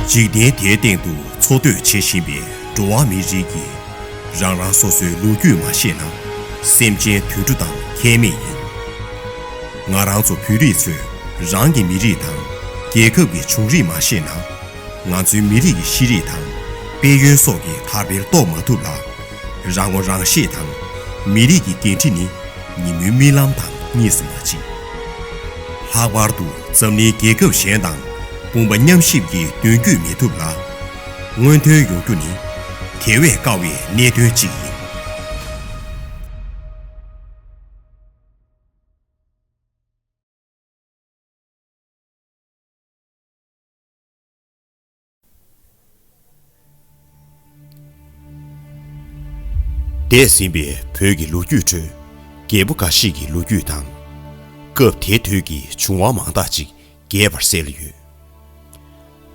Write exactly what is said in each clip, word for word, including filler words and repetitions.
འཇིག་རྟེན་དེའི་སྟེང་དུ་འཚོ་སྡོད་བྱེད་བཞིན་པའི་འགྲོ་བ་མིའི་རིགས་ཀྱིས། རང་རང་སོ་སོའི་ལོ་རྒྱུས་མ་ཤེས་ན། སེམས་ཅན་དུད་འགྲོ་དང་ཁྱད་མེད་ཡིན། ང་རང་ཚོ་བོད་རིགས་ཚོས་རང་གི་མི་རིགས་དང་། རྒྱལ་ཁབ་ཀྱི་བྱུང་རིམ་མ་ཤེས་ན། ང་ཚོའི་མི་རིགས་ཀྱི་ཤེས་རིག་དང་། དཔལ་ཡོན་སོགས་ཀྱི་དར་འཕེལ་རྟོགས་མ་ཐུབ་ལ། རང་ངོ་རང་ཤེས་དང་། མི་རིགས་ཀྱི་འགན་འཁྲི་ནི། ཉིན་མོའི་རྨི་ལམ་དང་གཉིས་སུ་མ་མཆིས། ལྷག་པར་དུ་འཛམ་གླིང་རྒྱལ་ཁབ་གཞན་དང་དཔུང་པ་མཉམ་གཤིབ་ཀྱི་མདུན་སྐྱོད་མི་ཐུབ་ལ། མངོན་མཐོ་ཡོང་རྒྱུ་ནི་དེ་བས་དཀའ་བའི་གནད་དོན་ཅིག་ཡིན། འདས་ཟིན་པའི་བོད་ཀྱི་ལོ་རྒྱུས་ཁྲོད། རྒྱལ་པོ་འགའ་ཞིག་གི་ལོ་རྒྱུས་དང་། སྐབས་དེ་དུས་ཀྱི་བྱུང་བ་མང་དག་ཅིག་རྒྱས་པར་གསལ་ཡོད།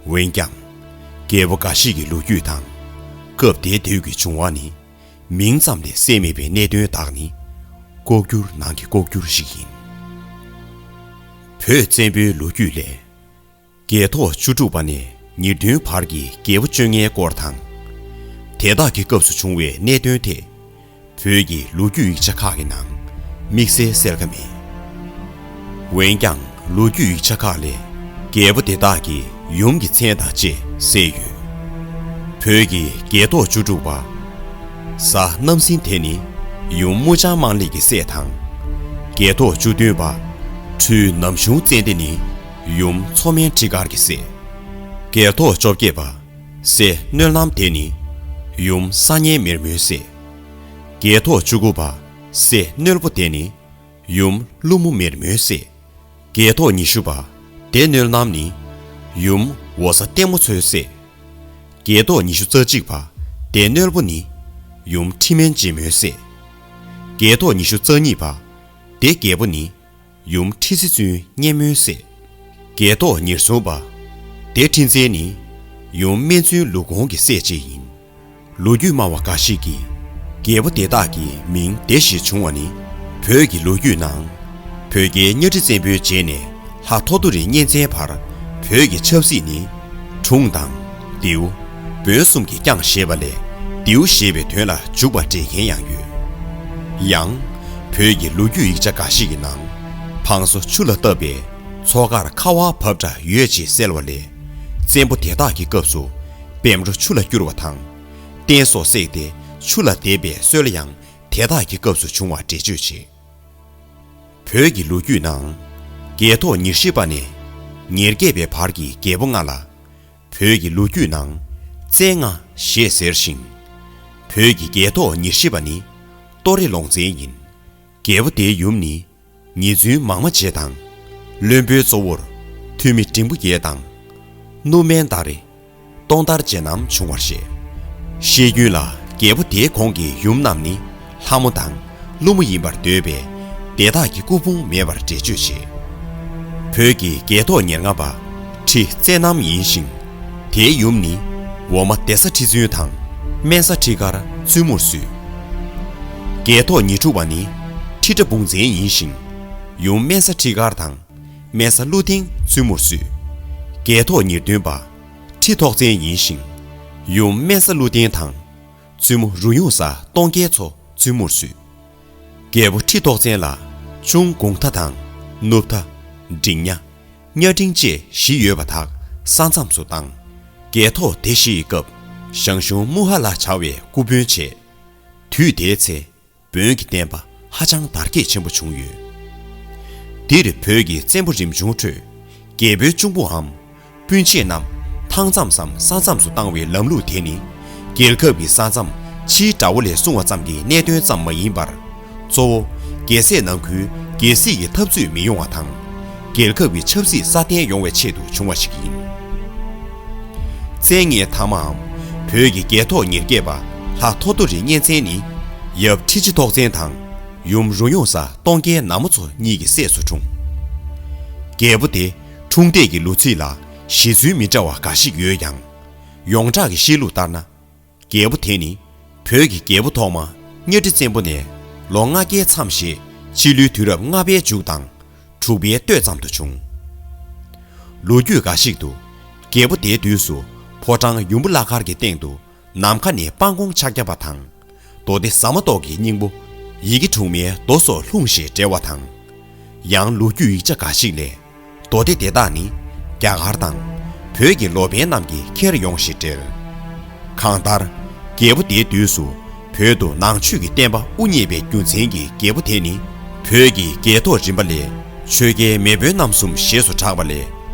འོན་ཀྱང་། རྒྱལ་པོ་འགའ་ཞིག་གི་ལོ་རྒྱུས་དང་། སྐབས་དེ་དུས་ཀྱི་བྱུང་བ་ནི། མིང་ཙམ་ལས་གསལ་མེད་པའི་གནད་དོན་དག་ནི། ལྐོག་གྱུར་ནང་གི་ལྐོག་གྱུར་ཞིག་ཡིན། བོད་བཙན་པོའི་ལོ་རྒྱུས་ལས། རྒྱལ་ཐོག་བཅུ་དྲུག་པ་ནས་ཉེར་བདུན་བར་གྱི་རྒྱལ་པོ་བཅོ་ལྔའི་སྐོར་དང་། དེ་དག་གི་སྐབས་སུ་བྱུང་བའི་གནད་དོན་ཐད། བོད་ཀྱི་ལོ་རྒྱུས་ཡིག་ཆ་ཁག་གི་ནང་དམིགས་བསལ་གསལ་ཁ་མེད། འོན་ཀྱང་ལོ་རྒྱུས་ཡིག་ཆ་ཁག་ལས། རྒྱལ་པོ་དེ་དག་གི་ཡུམ་གྱི་མཚན་དང་བཅས་གསལ་ཡོད། བོད་ཀྱི་རྒྱལ་ཐོག་བཅུ་དྲུག་པ། གཟའ་རྣམ་སྲིན་དེ་ནི་ཡུམ་དམུ་བྱང་དམངས་གླིང་གི་སྲས་དང་། རྒྱལ་ཐོག་བཅུ་བདུན་པ། སྤྲུལ་ནམ་གཞུང་ཙན་དན་ནི་ཡུམ་མཚོ་སྨན་ཁྲི་དཀར་གྱི་སྲས། རྒྱལ་ཐོག་བཅོ་བརྒྱད་པ། སྲས་སྣོད་ལམ་དེ་ནི་ཡུམ་ས་སྙན་མེར་མོའི་སྲས། རྒྱལ་ཐོག་བཅུ་དགུ་པ། སྲས་སྣོད་པོ་དེ་ནི་ཡུམ་ཀླུ་མོ་མེར་མོའི་སྲས། རྒྱལ་ཐོག་ཉི་ཤུ་པ། སྡེ་སྣོད་ལམ་ནི་ཡུམ་འོ་ཟ་ལྟད་མོ་མཚོའི་སྲས། རྒྱལ་ཐོག་ཉི་ཤུ་རྩ་གཅིག་པ། སྡེ་སྣོད་པོ་ནི་ཡུམ་ཁྲི་སྨན་འབྱེད་མོའི་སྲས། རྒྱལ་ཐོག་ཉི་ཤུ་རྩ་གཉིས་པ། སྡེ་རྒྱལ་པོ་ནི་ཡུམ་ཁྲི་ཚེ་བཙུན་སྙན་མོའི་སྲས། རྒྱལ་ཐོག་ཉེར་གསུམ་པ། སྡེ་ཁྲི་བཙན་ནི་ཡུམ་སྨན་བཙུན་ལུག་གོང་གི་སྲས་བཅས་ཡིན། ལོ་རྒྱུས་སྨྲ་བ་འགའ་ཞིག་གིས་རྒྱལ་པོ་དེ་དག་གི་མིང་སྡེ་ཞེས་བྱུང་བ་ནི། བོད་ཀྱི་ལོ་རྒྱུས་ནང་། བོད་རྒྱལ་གཉའ་ཁྲི་བཙན་པོའི་རྗེས་ནས་ལྷ་ཐོ་ཐོ་རི་གཉན་བཙན་བར་བོད་ཀྱི་ཆབ་སྲིད་ནི་དྲུང་དང་། ལྡེའུ། བོན་གསུམ་གྱིས་བསྐྱངས་ཞེས་པ་ལས་ལྡེའུ་ཞེས་པའི་དོན་ལ་འཇུག་པ་འགྲེལ་མཁན་ཡང་ཡོད། ཡང་། བོད་ཀྱི་ལོ་རྒྱུས་ཡིག་ཆ་འགའ་ཞིག་གི་ནང་། བང་སོ་ཆུ་ལ་བཏབ་པས་མཚོ་ཁར་ཁ་བ་བབས་འདྲ་ཡོད་ཅེས་གསལ་བ་ལས། བཙན་པོ་དེ་དག་གི་སྐབས་སུ་བེམ་རོ་ཆུ་ལ་བསྐྱུར་བ་དང་། སྟན་སོགས་བསྲེགས་ཏེ་ཆུ་ལ་འདེབས་པའི་སྲོལ་ཡང་དེ་དག་གི་སྐབས་སུ་བྱུང་བ་འགྲེལ་བརྗོད་བྱེད། བོད་ཀྱི་ལོ་རྒྱུས་ནང་། རྒྱལ་ཐོག་ཉེར་བཞི་པ་ནས་ཉེར་བརྒྱད་པའི་བར་གྱི་རྒྱལ་པོ་ལྔ་ལ། བོད་ཀྱི་ལོ་རྒྱུས་ནང་བཙན་ལྔ་ཞེས་ཟེར་ཞིང་། བོད་ཀྱི་རྒྱལ་ཐོག་ཉེར་བཞི་པ་ནི་ཏོ་རེ་ལོང་བཙན་ཡིན། རྒྱལ་པོ་དེའི་ཡུམ་ནི་ཉེ་བཙུན་མང་མ་བྱེད་དང་། བློན་པོའི་གཙོ་བོར་ཐུ་མི་འབྲིང་པོ་བརྒྱད་དང་། སྣུབས་སྨན་ཟླ་རེ། སྟོང་ལྟར་རྗེ་རྣམས་བྱུང་བར་བཤད། བཤད་རྒྱུན་ལ་རྒྱལ་པོ་དེའི་གོང་གི་ཡུམ་རྣམས་ནི་ལྷ་མོ་དང་ཀླུ་མོ་ཡིན་པར་འདོད་པས་དེ་དག་གི་སྐུ་ཕུང་མེད་པར་འགྲེལ་བརྗོད་བྱེད། བོད་ཀྱི་རྒྱལ་ཐོག་ཉེར་ལྔ་པ་ཁྲི་བཙན་གནམ་ཡིན་ཞིང་། དེའི་ཡུམ་ནི་འོག་མ་སྡེ་བཟའ་ཁྲི་བཙུན་དང་སྨན་བཟའ་ཁྲི་དཀར་བཙུན་མོར་བསུས། རྒྱལ་ཐོག་ཉེར་དྲུག་པ་ནི་ཁྲི་ཁྲ་འབུང་བཙན་ཡིན་ཞིང་། ཡུམ་སྨན་བཟའ་ཁྲི་དཀར་དང་སྨན་བཟའ་ཀླུ་ལྡིང་བཙུན་མོར་བསུས། རྒྱལ་ཐོག་ཉེར་བདུན་པ། ཁྲི་ཐོག་བཙན་ཡིན་ཞིང་། ཡུམ་སྨན་བཟའ་ཀླུ་ལྡིང་དང་། བཙུན་མོ་རུ་ཡོང་བཟའ་སྟོང་རྒྱལ་མཚོ་བཙུན་མོར་བསུས། རྒྱལ་པོ་ཁྲི་ཐོག་བཙན་ལ་ཆུང་གུང་ཐ་དང་། ནུབ་ཐ། འབྲིང་ཉ། གཉའ་འབྲིང་བཅས་བཞི་ཡོད་པ་དག་ས་མཚམས་སུ་བཏང་། རྒྱལ་ཐོག་སྡེ་བཞི་ཡི་སྐབས་ཞང་ཞུང་མུ་ཧ་ལ་བྱ་བའི་སྐུ་དཔོན་བྱས། དུས་དེའི་ཚེ། བོན་གྱི་བསྟན་པ་ཧ་ཅང་དར་རྒྱས་ཆེན་པོ་བྱུང་ཡོད། འདིར་བོད་ཀྱི་བཙན་པོ་རིམ་བྱུང་ཁྲོད། རྒྱལ་པོའི་གཅུང་པོའམ། སྤུན་མཆེད་རྣམས་ཐང་མཚམས་སམ་ས་མཚམས་སུ་བཏང་བའི་ལམ་ལུགས་དེ་ནི། རྒྱལ་ཁབ་ཀྱི་ས་མཚམས་ཕྱིའི་དགྲ་བོ་ལས་སྲུང་བ་ཙམ་གྱི་གནད་དོན་ཙམ་མ་ཡིན་པར། གཙོ་བོ། རྒྱལ་སྲས་ནང་ཁུལ་རྒྱལ་སྲིད་ཀྱི་འཐབ་རྩོད་མི་ཡོང་བ་དང་། རྒྱལ་ཁབ་ཀྱི་ཆབ་སྲིད་སྲ་བརྟན་ཡོང་བའི་ཆེད་དུ་བྱུང་བ་ཞིག་ཡིན། བཙན་ལྔའི་ཐ་མའམ། བོད་ཀྱི་རྒྱལ་ཐོག་ཉེར་བརྒྱད་པ་ལྷ་ཐོ་ཐོ་རི་གཉན་བཙན་ནི། ཡབ་ཁྲི་ཆེན་ཐོག་བཙན་དང་། ཡུམ་རུ་ཡོང་བཟའ་སྟོང་རྒྱལ་ན་མོ་མཚོ་གཉིས་ཀྱི་སྲས་སུ་འཁྲུངས། རྒྱལ་པོ་དེ་འཁྲུངས་འདས་ཀྱི་ལོ་ཚིགས་ལ་བཞེད་ཚུལ་མི་འདྲ་བ་འགའ་ཞིག་ཡོད་ཀྱང་། ཡོངས་གྲགས་ཀྱི་བཤད་ལུགས་ལྟར་ན། རྒྱལ་པོ་དེ་ནི་བོད་ཀྱི་རྒྱལ་པོ་ཐོག་མ་གཉའ་ཁྲི་བཙན་པོ་ནས་ལོ་ལྔ་བརྒྱའི་མཚམས་ཞེས་ཕྱི་ལོའི་དུས་རབས་ལྔ་པའི་མཇུག་དང་། དྲུག་པའི་སྟོད་ཙམ་དུ་བྱུང་། ལོ་རྒྱུས་འགའ་ཞིག་ཏུ། རྒྱལ་པོ་དེའི་དུས་སུ་ ཕོ་བྲང་ཡུམ་བུ་བླ་མཁར་གྱི་སྟེང་དུ་ནམ་མཁའ་ནས་སྤང་གོང་ཕྱག་བརྒྱབ་པ་དང་། མདོ་སྡེ་ཟ་མ་ཏོག་གི་སྙིང་པོ་ཡི་གེ་དྲུག་མའི་མདོ་སོགས་ལྷུང་ཞེས་འགྲེལ་བ་དང་། ཡང་ལོ་རྒྱུས་ཡིག་ཆ་འགའ་ཞིག་ལས། མདོ་སྡེ་དེ་དག་ནི་རྒྱ་གར་དང་བོད་ཀྱི་ལོ་པཎ་རྣམས་ཀྱིས་ཁྱེར་ཡོང་ཞེས་འགྲེལ། གང་ལྟར། རྒྱལ་པོ་དེའི་དུས་སུ་བོད་དུ་ནང་ཆོས་ཀྱི་བསྟན་པ་དབུ་བརྙེས་པའི་རྒྱུ་མཚན་གྱིས་རྒྱལ་པོ་དེ་ནི་བོད་ཀྱི་རྒྱལ་ཐོག་རིམ་པ་ལས་ཆོས་རྒྱལ་མེས་དབོན་རྣམ་གསུམ་ཞེས་སུ་གྲགས་པ་ལས།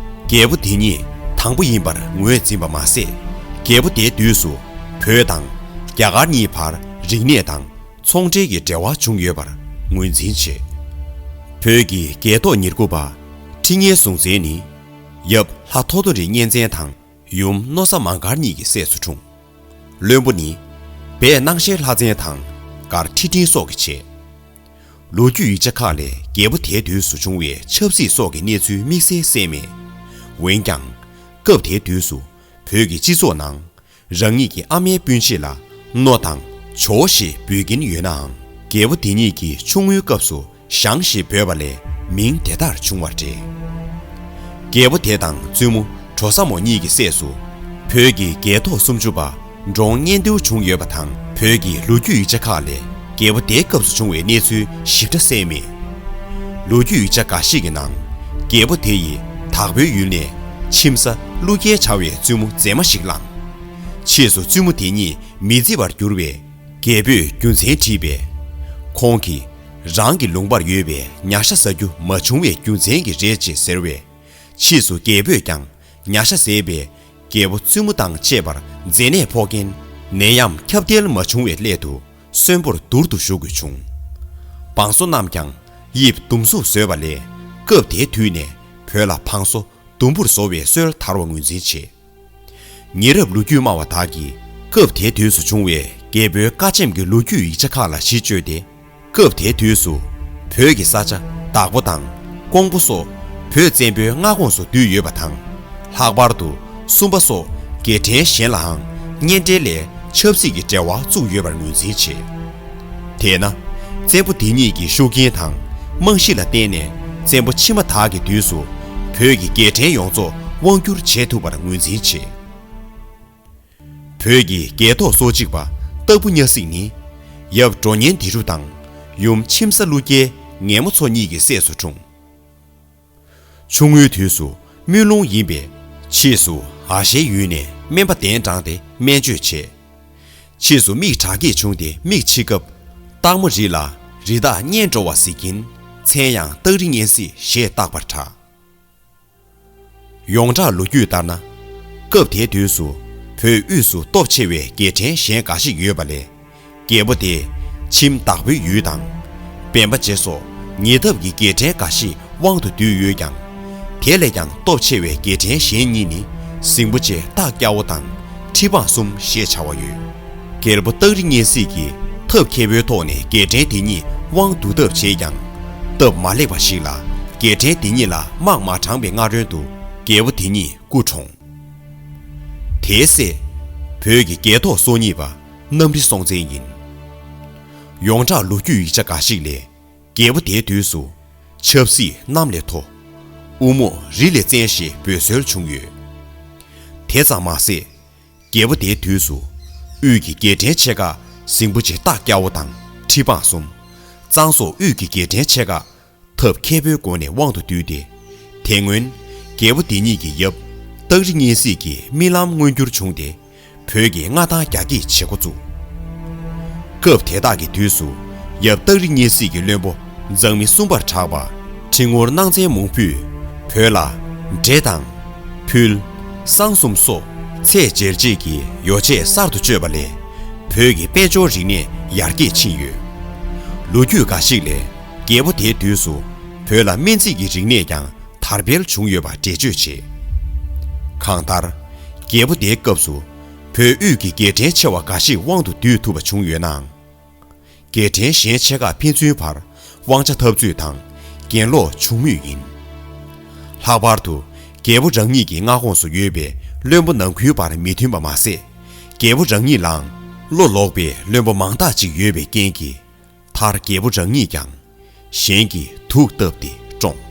རྒྱལ་པོ་དེ་ཉིད་དང་པོ་ཡིན་པར་ངོས་འཛིན་པ་མ་ཟད། རྒྱལ་པོ་དེའི་དུས་སུ་བོད་དང་རྒྱ་གར་གཉིས་བར་རིག་གནས་དང་ཚོང་འབྲེལ་གྱི་འབྲེལ་བ་བྱུང་ཡོད་པར་ངོས་འཛིན་བྱེད། བོད་ཀྱི་རྒྱལ་ཐོག་ཉེར་དགུ་པ་ཁྲི་གཉན་གཟུངས་བཙན་ནི་ཡབ་ལྷ་ཐོ་ཐོ་རི་གཉན་བཙན་དང་ཡུམ་མནོ་བཟའ་མང་དཀར་གཉིས་ཀྱི་སྲས་སུ་འཁྲུངས། བློན་པོ་ནི་སྦས་སྣང་ཤེར་ལྷ་བཙན་དང་མགར་ཁྲི་འབྲིང་སོགས་ཀྱིས་བྱས། ལོ་རྒྱུས་ཡིག་ཆ་ཁག་ལས་རྒྱལ་པོ་དེའི་དུས་སུ་བྱུང་བའི་ཆབ་སྲིད་སོགས་ཀྱི་གནས་ཚུལ་དམིགས་བསལ་གསལ་མེད། འོན་ཀྱང་། སྐབས་དེའི་དུས་སུ་བོད་ཀྱི་སྤྱི་ཚོགས་ནང་རང་ཉིད་ཀྱི་ཨ་མའི་སྤུན་མཆེད་ལ་མནོ་དང་ཇོ་བོ་ཞེས་འབོད་ཀྱིན་ཡོད་ནའང་། རྒྱལ་པོ་དེ་ཉིད་ཀྱི་ཆུང་ངུའི་སྐབས་སུ་ཞང་ཞེས་འབོད་པ་ལས་མིང་དེ་ལྟར་བྱུང་བར་འགྲེལ། རྒྱལ་པོ་དེ་དང་བཙུན་མོ་གྲོ་ས་མོ་གཉིས་ཀྱི་སྲས་སུ་བོད་ཀྱི་རྒྱལ་ཐོག་སུམ་ཅུ་པ་འབྲོང་གཉན་སྟེའུ་བྱུང་ཡོད་པ་དང་། བོད་ཀྱི་ལོ་རྒྱུས་ཡིག་ཆ་ཁག་ལས་རྒྱལ་པོ་དེའི་སྐབས་སུ་བྱུང་བའི་གནས་ཚུལ་ཞིབ་ཕྲ་གསལ་མེད། ལོ་རྒྱུས་ཡིག་ཆ་འགའ་ཞིག་གི་ནང་། རྒྱལ་པོ་དེ་ཡིས་དྭགས་པོའི་ཡུལ་ནས་མཆིམས་བཟའ་ཀླུ་རྒྱལ་བྱ་བའི་བཙུན་མོ་མཛེས་མ་ཞིག་བླངས། ཕྱིས་སུ་བཙུན་མོ་དེ་ཉིད་མི་བརྩི་བར་གྱུར་བས། རྒྱལ་པོས་རྒྱུ་མཚན་དྲིས་པས། ཁོང་གིས་རང་གི་ལུང་པར་ཡོད་པའི་ཉ་ཤ་ཟ་རྒྱུ་མ་བྱུང་བའི་རྒྱུ་མཚན་གྱིས་རེད་ཅེས་ཟེར་བས། ཕྱིས་སུ་རྒྱལ་པོས་ཀྱང་ཉ་ཤ་ཟས་པས། རྒྱལ་པོ་བཙུན་མོ་དང་བཅས་པར་མཛེ་ནད་ཕོག་རྐྱེན་ནད་ཡམས་ཁྱབ་གདལ་མ་བྱུང་བའི་སླད་དུ་གསོན་པོར་དུར་དུ་བཞུགས་དགོས་བྱུང་། བང་སོ་རྣམས་ཀྱང་དབྱིབས་ཟླུམ་གཟུགས་བཟོས་པ་ལས། སྐབས་དེའི་དུས་ནས་བོད་ལ་བང་སོ་ཟླུམ་པོར་བཟོ་བའི་སྲོལ་དར་བ་ངོས་འཛིན་བྱེད། ཉེ་རབས་ལོ་རྒྱུས་སྨྲ་བ་དག་གིས་སྐབས་དེའི་དུས་སུ་བྱུང་བའི་རྒྱལ་པོའི་བཀའ་ཆེམས་ཀྱི་ལོ་རྒྱུས་ཡིག་ཆ་ཁག་ལ་གཞི་བཅོལ་ཏེ། སྐབས་དེའི་དུས་སུ་བོད་ཀྱི་ས་ཆ་དྭགས་པོ་དང་ཀོང་པོ་སོགས་བོད་བཙན་པོའི་མངའ་ཁོངས་སུ་བསྡུས་ཡོད་པ་དང་། ལྷག་པར་དུ་སུམ་པ་སོགས་རྒྱལ་ཕྲན་གཞན་ལའང་གཉེན་འབྲེལ་ལས་ཆབ་སྲིད་ཀྱི་འབྲེལ་བ་བཙུགས་ཡོད་པར་ངོས་འཛིན་བྱེད། དེས་ན། བཙན་པོ་དེ་ཉིད་ཀྱི་ཤུགས་རྐྱེན་དང་རྨང་གཞི་ལ་བརྟེན་ནས། བཙན་པོ་ཕྱི་མ་དག་གི་དུས་སུ་བོད་ཀྱི་རྒྱལ་ཕྲན་ཡོངས་རྫོགས་དབང་བསྒྱུར་བྱེད་ཐུབ་པར་ངོས་འཛིན་བྱེད། བོད་ཀྱི་རྒྱལ་ཐོག་སོ་གཅིག་པ་སྟག་བུ་ཉ་སྲིང་ནི། ཡབ་འབྲོང་གཉན་ལྡེ་རུ་དང་ཡུམ་མཆིམས་བཟའ་ཀླུ་རྒྱལ་ངན་མོ་མཚོ་གཉིས་ཀྱི་སྲས་སུ་འཁྲུངས། ཆུང་ངུའི་དུས་སུ་དམུས་ལོང་ཡིན་པས། ཕྱིས་སུ་ཨ་ཞེའི་ཡུལ་ནས་སྨན་པ་གདན་དྲངས་ཏེ་སྨན་བཅོས་བྱས། ཕྱིས་སུ་མིག་དྲག་སྐྱེད་བྱུང་སྟེ་མིག་ཕྱེ་སྐབས། སྟག་མོ་རི་ལ་རི་དྭགས་རྔན་འགྲོ་བ་གཟིགས་ཀྱིན་མཚན་ཡང་སྟག་རི་གཉན་སྲིད་ཞེས་བཏགས་པར་གྲགས། ཡོངས་གྲགས་ལོ་རྒྱུས་ལྟར་ན། སྐབས་དེའི་དུས་སུ་བོད་དབུས་སུ་སྟོབས་ཆེ་བའི་རྒྱལ་ཕྲན་གཞན་འགའ་ཞིག་ཡོད་པ་ལས། རྒྱལ་པོ་དེས་མཆིམས་དྭགས་པོའི་ཡུལ་དང་། སྤེན་པ་རྗེ་སོགས་ཉེ་འདབས་ཀྱི་རྒྱལ་ཕྲན་འགའ་ཞིག་དབང་དུ་བསྡུས་ཡོད་ཀྱང་། དེ་ལས་ཀྱང་སྟོབས་ཆེ་བའི་རྒྱལ་ཕྲན་གཞན་གཉིས་ནི་གཟིང་པོ་ཆེ་སྟག་སྐྱ་བོ་དང་ཁྲི་འཕང་གསུམ་ཞེས་བྱ་བ་ཡོད། རྒྱལ་པོ་སྟག་རི་གཉན་སྲིད་ཀྱིས་ཐབས་མཁས་པོའི་ཐོག་ནས་རྒྱལ་ཕྲན་དེ་གཉིས་དབང་བསྡུ་ཐབས་བྱས་ཀྱང་། སྟབས་མ་ལེགས་པ་ཞིག་ལ་རྒྱལ་ཕྲན་དེ་གཉིས་ལ་དམག་མ་དྲངས་པའི་སྔ་རོལ་དུ་རྒྱལ་པོ་དེ་གཉིས་སྐུ་གྲོངས། དེའི་སྲས་བོད་ཀྱི་རྒྱལ་ཐོག་སོ་གཉིས་པ་གནམ་རི་སྲོང་བཙན་ཡིན། ཡོངས་གྲགས་ལོ་རྒྱུས་ཡིག་ཆ་འགའ་ཞིག་ལས། རྒྱལ་པོ་དེའི་དུས་སུ་ཆབ་སྲིད་གནམ་ལས་མཐོ། དབུ་རྨོག་རི་ལས་བཙན་ཞེས་འབོད་སྲོལ་བྱུང་ཡོད། དེ་ཙམ་མ་ཟད། རྒྱལ་པོ་དེའི་དུས་སུ་དབུས་ཀྱི་རྒྱལ་ཕྲན་ཆེ་ཁག་གཟིང་པོ་ཆེ་སྟག་སྐྱ་བོ་དང་ཁྲི་འཕང་གསུམ། གཙང་སོགས་དབུས་ཀྱི་རྒྱལ་ཕྲན་ཆེ་ཁག་ཐབས་མཁས་པོའི་སྒོ་ནས་དབང་དུ་བསྡུས་ཏེ། དེ་སྔོན་རྒྱལ་པོ་འདི་ཉིད་ཀྱི་ཡབ་སྟག་རི་གཉན་སྲིད་ཀྱི་རྨི་ལམ་མངོན་འགྱུར་བྱུང་སྟེ། བོད་ཀྱི་མངའ་ཐང་རྒྱ་སྐྱེད་བྱེད་འགོ་བཙུགས། སྐབས་དེ་དག་གི་དུས་སུ་ཡབ་སྟག་རི་གཉན་སྲིད་ཀྱི་བློན་པོ་མཛངས་མི་གསུམ་པར་གྲགས་པ་ཁྲི་ངོར་སྣང་བཙན་མང་པོས་བོད་ལ་འབྲས་དང་། ཕུལ། བསང་གསུམ་སོགས་ཚེས་འཇལ་བྱེད་ཀྱི་ཡོ་བྱད་གསར་དུ་བཅོས་པ་ལས། བོད་ཀྱི་དཔལ་འབྱོར་རིག་གནས་ཡར་རྒྱས་ཕྱིན་ཡོད། ལོ་རྒྱུས་འགའ་ཞིག་ལས། རྒྱལ་པོ་དེའི་དུས་སུ་བོད་ལ་སྨན་རྩིས་ཀྱི་རིག་གནས་ཀྱང་དར་འཕེལ་བྱུང་ཡོད་པ་འགྲེལ་བརྗོད་བྱེད། གང་ལྟར། རྒྱལ་པོ་དེའི་སྐབས་སུ་བོད་དབུས་ཀྱི་རྒྱལ་ཕྲན་ཆེ་བ་འགའ་ཞིག་དབང་དུ་བསྡུས་ཐུབ་པ་བྱུང་ཡོད་ནའང་། རྒྱལ་ཕྲན་གཞན་ཆེ་ཁག་ཕན་ཚུན་བར་དབང་ཆ་འཐབ་རྩོད་དང་གྱེན་ལོག་བྱུང་མུས་ཡིན། ལྷག་པར་དུ་རྒྱལ་པོ་རང་ཉིད་ཀྱི་མངའ་ཁོངས་སུ་ཡོད་པའི་བློན་པོ་ནང་ཁུལ་བར་མི་མཐུན་པ་མ་ཟད། རྒྱལ་པོ་རང་ཉིད་ལའང་བློ་ལོག་པའི་བློན་པོ་མང་དག་ཅིག་ཡོད་པའི་རྐྱེན་གྱིས། མཐར་རྒྱལ་པོ་རང་ཉིད་ཀྱང་གཞན་གྱིས་དུག་བཏབ་སྟེ་བཀྲོངས།